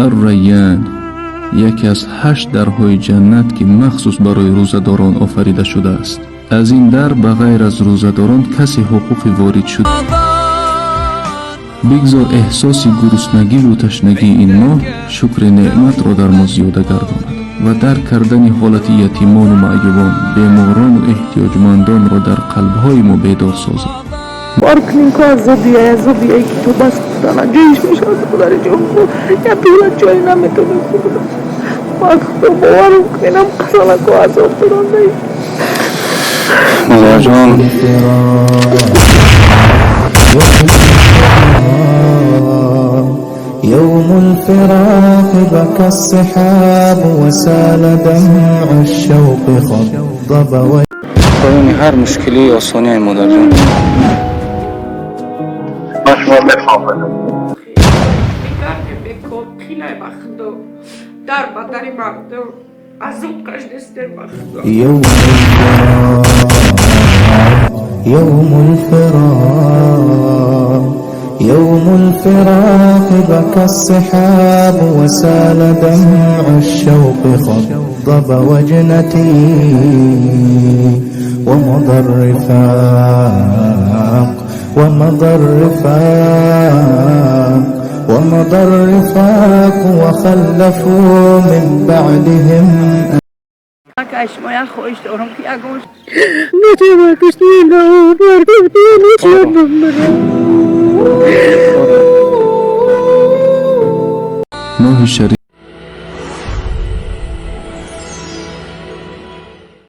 Ар-Райян, яке аз ҳашт дарҳои ҷаннат, ки махсус барои рӯзадорон офарида шудааст. Аз ин дар ба ғайр аз рӯзадорон касе ҳуқуқи ворид шуд. Бигзор эҳсоси гуруснагиву ташнагии ин моҳ шукри неъматро дар мо зиёда гардонад ва дарк кардани ҳолати ятимону маъюбон, беморону эҳтиёҷмандонро дар қалбҳои мо бедор созад. Бор кунем ку, азобия, азобия, ки ту бас худана ҷоиш мешавад. Худари ҷон, я пила чой наметонем хӯрда. Ба Худо, боварам кунем, қасанако азоб доранда. Модарҷон. يوم الفراق بكى الصحاب وسال دمع الشوق خضب. Поёни ҳар мушкилӣ осониай, модарҷон. Ман шумо мехоҳам. Бедарди бекор қинай, ба Худо, дар ба дари мардум азоб кашдестем, ба Худо. يوم الفراق، يوم الفراق، يوم الفراق بكى الصحاب وسال دمع الشوق خضب وجنتي ومضى الرفاق، ومضى الرفاق، ومضى الرفاق وخلفوا من بعدهم. Шумо як хоҳиш дорам, ки ягон Моҳи шариф.